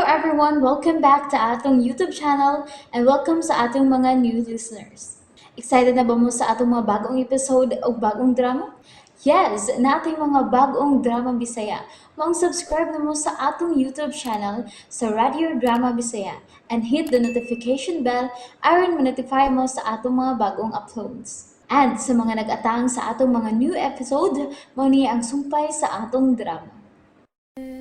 everyone! Welcome back to atong YouTube channel and welcome sa atong mga new listeners. Excited na ba mo sa atong mga bagong episode o bagong drama? Yes, nating mga bagong drama Bisaya. Maong subscribe na mo sa atong YouTube channel sa Radio Drama Bisaya and hit the notification bell aron ma-notify mo sa atong mga bagong uploads. And sa mga nag-atang sa atong mga new episode, mao ni ang sumpay sa atong drama.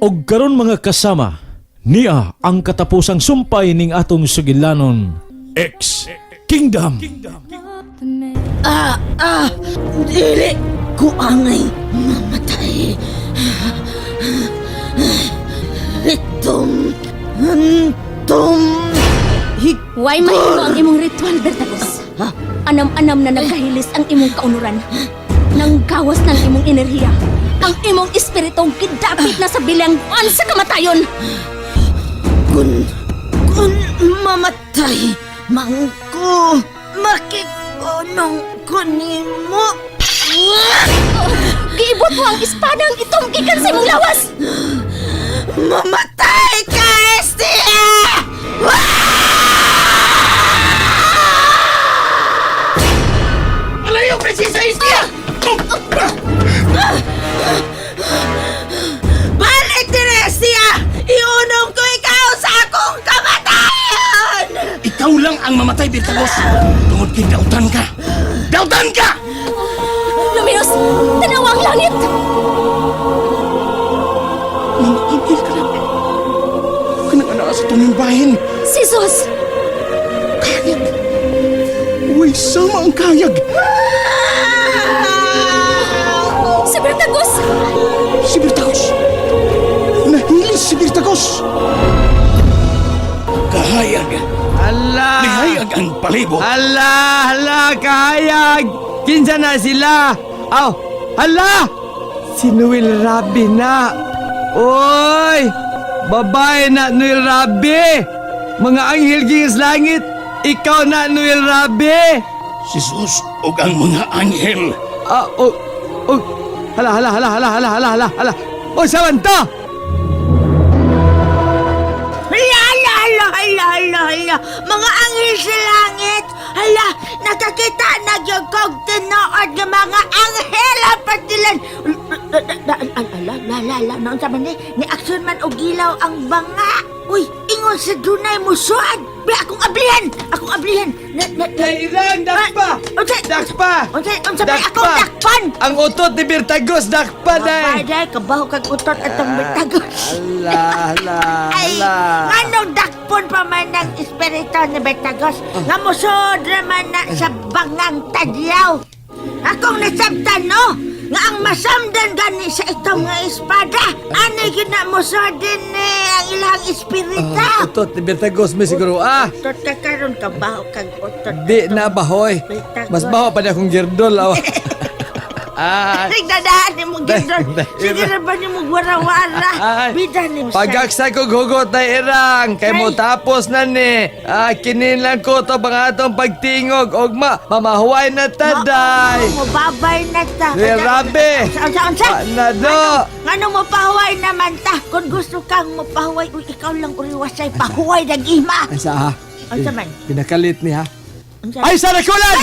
Og karon, mga kasama, niya ang katapusang sumpay ning atong sugilanon, Ex Kingdom. Ah, ah, dili ko angay mamatay. Itom, antom, Way mahimo ang imong ritual, Bertagos. Anam-anam na nagkahilis ang imong kaunuran. Nanggawas ng imong enerhiya. Ang imong espiritong gidapit na sa bilangguan sa kamatayon. Kun mamatay, mangko, makikunong ko nimo. Giibot mo ang espadang itong gikan sa imong lawas. Mamatay ka, Estia! Alayo, Prinsesa Istia! Balik din, Estia! Iunong ko ikaw sa akong kamatayon! Ikaw lang ang mamatay, Birtagos. Tungod kay dautan ka. Dautan ka! Luminos, tanawa ang langit. Mga anghel ka na. Kanang anaa sa tunong bahin. Si Zeus, Kayag. Uy, sama ang kayag. Si Bertagos. Si Birtagos. Nahilis si Birtagos. Kahayag. Hala! Nihayag ang palibot. Hala! Hala! Kahayag! Kinsa na sila? Aw! Hala! Si Noel Rabi na! Oy! Babae na Noel Rabi! Mga anghel gikas langit! Ikaw na Noel Rabi! Si Sus ug ang mga anghel. Ah, oh, oh. Hala, hala, hala, hala, hala, hala, hala, hala. Oh, sawan to! Hala, hala, hala, hala, hala, hala. Mga anghel sa langit. Hala, nakakita na gyud kog tinuod nga mga anghel ang patilan. Ala, la, la, la, noon sa man ni, ni aksyon man og gilaw ang banga. Uy, ingon sa dunay mo suad. Bi akong ablihan, akong ablihan. Na, na, na. Irang, dakpa! Unsay, Dakpa! unsay, unsa may akong dakpan? Ang utot ni Birtagos, dakpa Babay, day! day, kabaho kag utot atong bitagos. Hala, hala, Ay, hala. nganong dakpon pa man ang espiritu ni Betagos, nga musod raman na sa bangang tadlaw. Akong nasabtan, no? Nga ang masamdan gani sa itong nga espada, ani gyud na musod din ni ang ilang espirita. Ah, utot ni Birtagos may siguro ah. Utot ka karon, kabaho kag utot. Di na bahoy. Birtagos. Mas baho pa niya akong girdol. Aw. Ah, Nagdadaan ni mo gindol. Day, Sige na ba ni mo warawara? Ay. Bida ni mo. Pagaksa ko hugot na irang kay mo Ay. tapos na ni. Ah, kinin lang ko to bang atong pagtingog ugma mamahuway na taday. Mo babay na ta. Di, Rabi. Unsa unsa unsa? Ah, na do. Ngano mo pahuway naman ta? Kung gusto kang mo pahuway, uy, ikaw lang uriwasay pahuway nag-ima. Ay sa ha. Unsa man? Pinakalit ni ha. Unsa? Ay sa nakulan.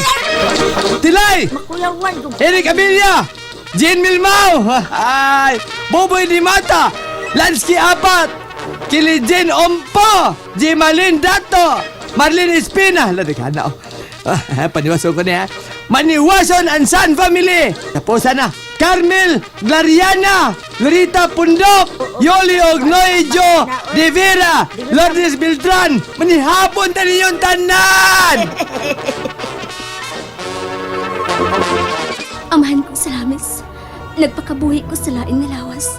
Tilay. Makuyawan ko. Eric Amelia! Jean Milmao! Ay! Boboy Di Mata! Lansky Apat! Kilijin Ompo! Jimalin Dato! Marlene Espina! Hala, nagkana oh. Ah, paniwason ko niya. Maniwason and San Family! Tapusan na! Carmel Glariana! Lorita Pundok! Yoli Ognoy Jo! De Vera! Lourdes Beltran! Manihapon ta ninyong tanan! Amahan ko sa lamis. Nagpakabuhi ko sa lain nga lawas.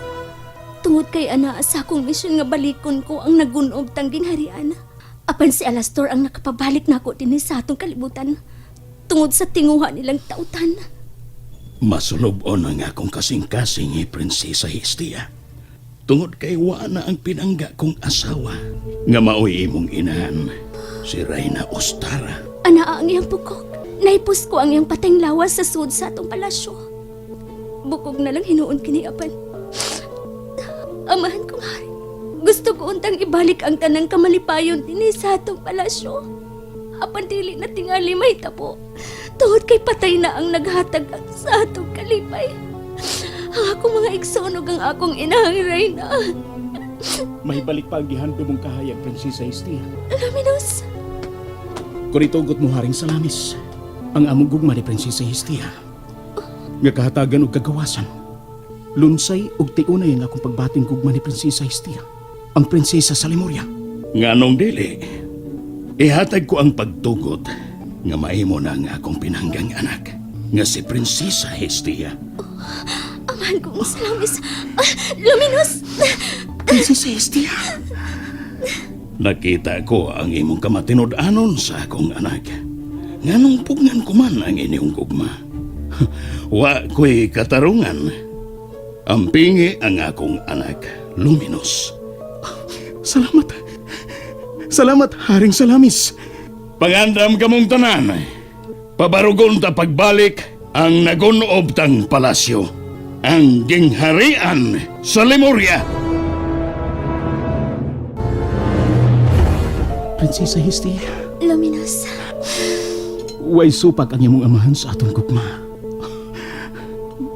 Tungod kay ana sa akong misyon nga balikon ko ang nagunob tangging harian. Apan si Alastor ang nakapabalik nako dinhi sa atong kalibutan. Tungod sa tinguha nilang tautan. Masulub-on ang akong kasing-kasing eh, Prinsesa Hestia. Tungod kay wa na ang pinangga kong asawa. Nga maoy imong inahan, si Reyna Ostara. Ana ang iyang bukog. Naipos ko ang iyang pateng lawas sa sud sa atong palasyo. Bukog na lang hinuon kini apan. Amahan kong hari. Gusto ko untang ibalik ang tanang kamalipayon dinhi sa atong palasyo. Apan dili na tingali mahitabo. Tungod kay patay na ang naghatag sa atong kalipay. Ang akong mga igsoon ug ang akong inahang reyna. Mahibalik pa ang gihandom mong kahayag, Prinsesa Hestia. Luminos, Kung itugot mo haring salamis, ang among gugma ni Prinsesa Hestia. Nga kahatagan og kagawasan. Lunsay og tiunay ang akong pagbating gugma ni Prinsesa Hestia. Ang prinsesa sa Lemuria. Nganong dili, ihatag ko ang pagtugot nga mahimo na ang akong pinanggang anak nga si Prinsesa Hestia. Amahan kong salamis. Ah, Luminos! Prinsesa Hestia. Nakita ko ang imong kamatinud-anon sa akong anak. Nganong pugnan ko man ang inyong gugma. Wa ko'y katarungan. Ampingi ang akong anak, Luminos. Salamat. Salamat, Haring Salamis. Pangandam kamong tanan. Pabarugon ta pagbalik ang nagunob tang palasyo. Ang gingharian sa Lemuria. Prinsesa Hestia. Luminos, Way supak ang imong amahan sa atong gugma.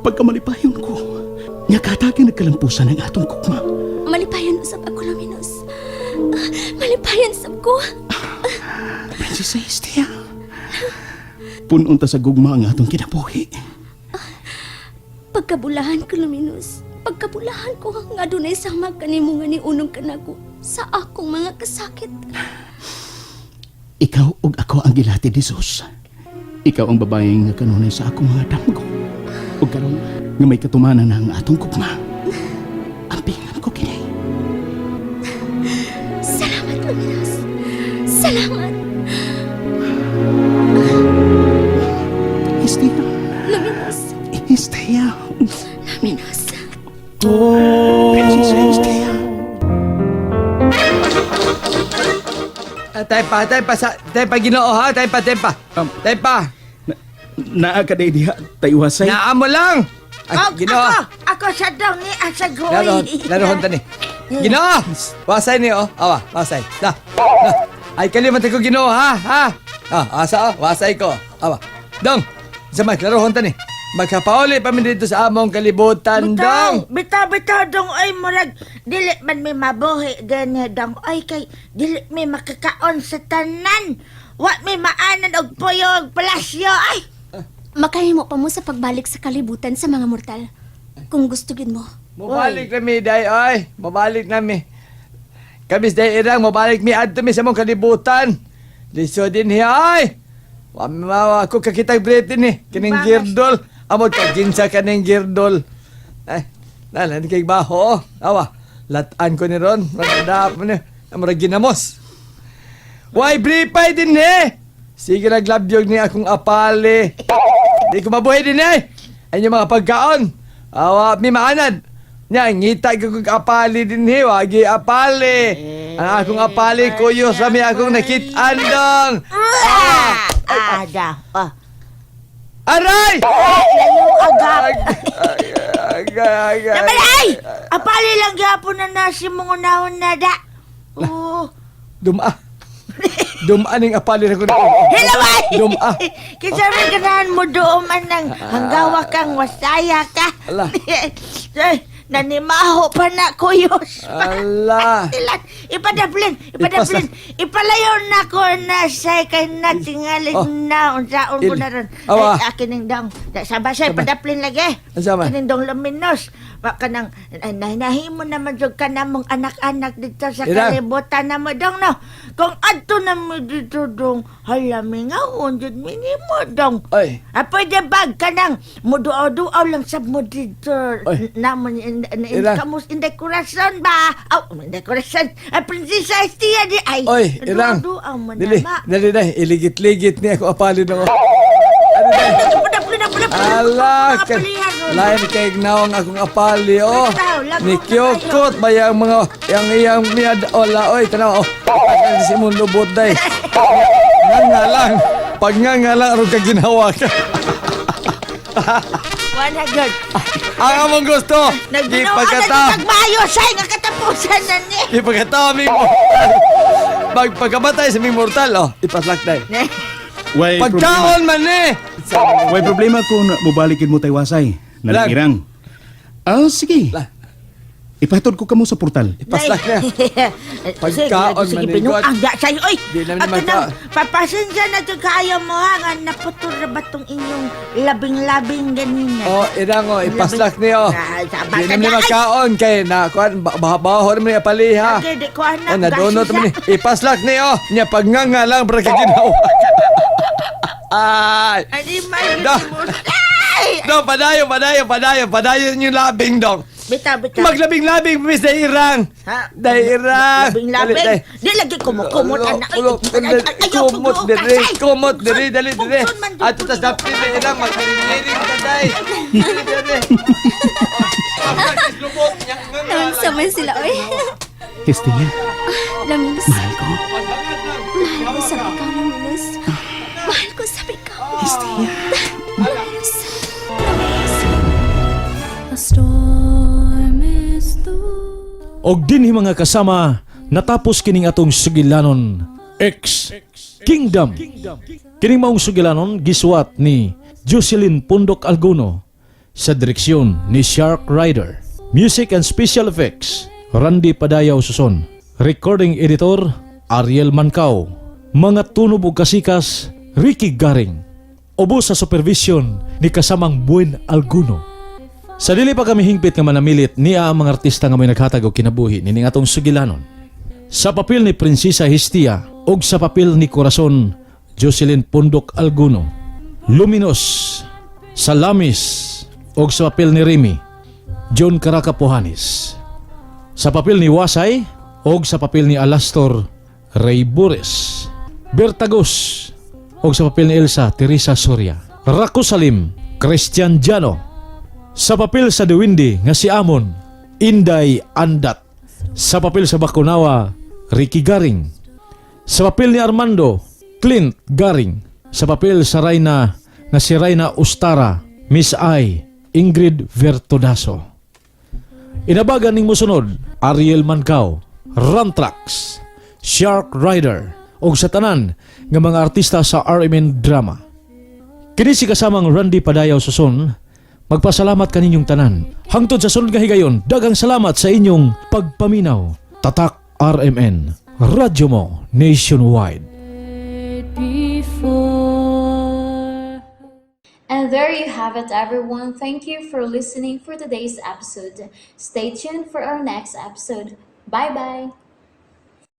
Pagkamalipayon ko, nga katagin nagkalampusan ang atong gugma. Malipayan usab ako, Luminos. Ah, malipayan sab ko. Prinsesa Hestia. Punon ta sa gugma ang atong kinabuhi. Pagkabulahan ko, Luminos. Pagkabulahan ko nga dunay sama kanimo nga niunong kanako sa akong mga kasakit. Ikaw ug ako ang gilati ni Jesus. Ikaw ang babaeng nga kanunay sa akong mga damgo. Ug karon nga may katumanan na ang atong gugma. Ampingan ko kini. Salamat, Luminos. Salamat, Hestia. Luminos. Hestia. Luminos. Prinsesa Hestia. Ah, Tepa, tepa, sa, tepa Ginoo ha, tepa, tepa. Tepa. Naa ka day diha, tayuhasay. Naa mo lang. Ay, Og Ginoo. ako, ako sa daw ni Asagoy. Larohon, larohon tani. Ginoo! Wasay ni oh. Awa, wasay. Da. Da. Ay kalimot ko Ginoo ha, ha. Ah, asa oh, wasay ko. Awa. Dong. Sa may larohon tani. Magkapauli pa mi dito sa among kalibutan, dong. Bitaw, bitaw, dong, ay, murag, dili man may mabuhi, gani, dong, ay, kay, dili may makakaon sa tanan. Wa may maanan og puyo og palasyo, ay. Makahimo pa mo sa pagbalik sa kalibutan sa mga mortal. Kung gusto gid mo. Mobalik na mi, day, oy. Mobalik na mi. Kami sa day irang, mobalik mi adto mi sa among kalibutan. Liso din hiya, ay. Wa mawa ako kakitag Britain ni. Kining Bangas. girdol. Amot ka ginsa kaning girdol. Ay, nalan kay baho. oh. Awa, latan ko ni ron. Magdap mo ni. Amra ginamos. Why bripay din eh? Sige naglabyog ni akong apali. Di ko mabuhay din eh. Ay yung mga pagkaon. Awa, mi maanad. Nya, ngita ko kong apali din eh. Wagi apali. Ang akong apali, kuyo sa mi akong nakitaan dong. Ah, ah, da, ah. Aray! Layo agap. Ay, ay, ay, ay. Naman, ay! Apali lang gyapon na nasi mong unahon na da. Oo. Duma. Duma ning apali na ko. Hello, ay! Duma. Kinsa man ganahan mo doon man ng hanggawa kang wasaya ka. Ala. Ay, nanimaho pa na kuyos. Ala. Ilan, ipadaplin, ipadaplin, ipalayo na ko na sa kay na tingali Oh. na unsaon ko Il- na ron. Awa. Ay, akin ning dong. Saba siya, ipadaplin lagi. Unsa man? Kining dong luminos. Wa ka nang nahimo naman jud ka namong anak-anak dito sa Irang. kalibutan na mo dong no. Kung adto na mo dito dong, hala mingawon jud minimo dong. Ay. Ah, pwede bag ka nang muduaw-duaw lang sab mo dito. Ay. Namon in, in, in, Irang. kamus in decoration ba? Aw, in decoration. Ay, prinsesa Estia di ay. Oy, irang. Duaw mo na Dili, ma. dali dai, iligit-ligit ni ako apali na ko. Ano dai? Ala, Ala, lain kay naong akong apali oh. Bitaw, lagong Ni na Kyokot ba yang mga yang iyang miyad ola oy tanaw oh. Tagal si mong lubot day. Nga nga lang. Pag nga nga lang aron ka ginawa ka. Wala gyud. Ang among gusto. Di Nagbinuha na pagkata. tagbayo say nga katapusan. Usa na ni. Ipagkatawa mi mortal. Pagkamatay sa mi mortal, oh, ipaslak day. Way problema. Pagkaon man ni. Way problema kung mobalikin mo taywasay. Lang. Nalingirang. Ah, sige. Lah. Ipatod ko kamo sa portal. Ipaslak na. Pagkaon Sige, man ni binuang God. da sa'yo. Oy, Di namin ato na, maka- papasensya na to kaayo mo ha, nga naputol na ba tong inyong labing-labing ganina? Oh, irang oh, ipaslak niyo. Ah, sa Di bata namin na, ay! makaon kay na kuan baho naman ni apaliha. Okay, di ko anak. Oh, nadunot gasi naman ni. sa- Ipaslak niyo. Nya pagnganga lang para kay ginawa. Ay. Animal, Da. mo. Ay! Dong, padayon, padayon, padayon, padayon yung labing, dong. Bitaw, bitaw. Maglabing-labing, miss Dairang. Ha? Dairang. Labing-labing. Dali, dali. Di lagi kumukumot, anak. Ay, Ulo, ay, ay, ay, ayaw, kumot pugoo, diri, kasay. kumot diri, dali diri. Pugson man dun, Ato tas pugson. dapit na ilang magniring taday. Dili diri. Naunsa man sila, oy. Hestia, Lamis. mahal ko. Mahal ko sa ikaw, Laminus. Mahal ko sa ikaw. Hestia. Laminus. Laminus. A storm is through. Og dinhi mga kasama, natapos kining atong sugilanon X Kingdom. Kining maong sugilanon gisuwat ni Jocelyn Pundok Alguno sa direksyon ni Shark Rider. Music and Special Effects, Randy Padayaw Suson. Recording Editor, Ariel Mancao. Mga tunob ug kasikas, Ricky Garing. Ubo sa supervision ni kasamang Buen Alguno. Sa dili pa kami hingpit nga manamilit niya ang mga artista nga may naghatag og kinabuhi nining atong sugilanon. Sa papel ni Prinsesa Hestia ug sa papel ni Corazon Jocelyn Pundok Alguno. Luminos, Salamis ug sa papel ni Remy John Caraca Pohanis. Sa papel ni Wasay ug sa papel ni Alastor Ray Bures. Bertagos ug sa papel ni Elsa Teresa Soria. Rakosalim Christian Jano. Sa papel sa Duwindi nga si Amon, Inday Andat. Sa papel sa Bakunawa, Ricky Garing. Sa papel ni Armando, Clint Garing. Sa papel sa Rayna nga si Rayna Ostara, Miss I, Ingrid Vertodaso. Inabagan ning mosunod, Ariel Mancao, Rantrax, Shark Rider, ug sa tanan nga mga artista sa RMN Drama. Kini si kasamang Randy Padayaw Suson, magpasalamat kaninyong tanan. Hangtod sa sunod nga higayon, daghang salamat sa inyong pagpaminaw. Tatak RMN, Radyo Mo Nationwide. Before. And there you have it, everyone. Thank you for listening for today's episode. Stay tuned for our next episode. Bye bye.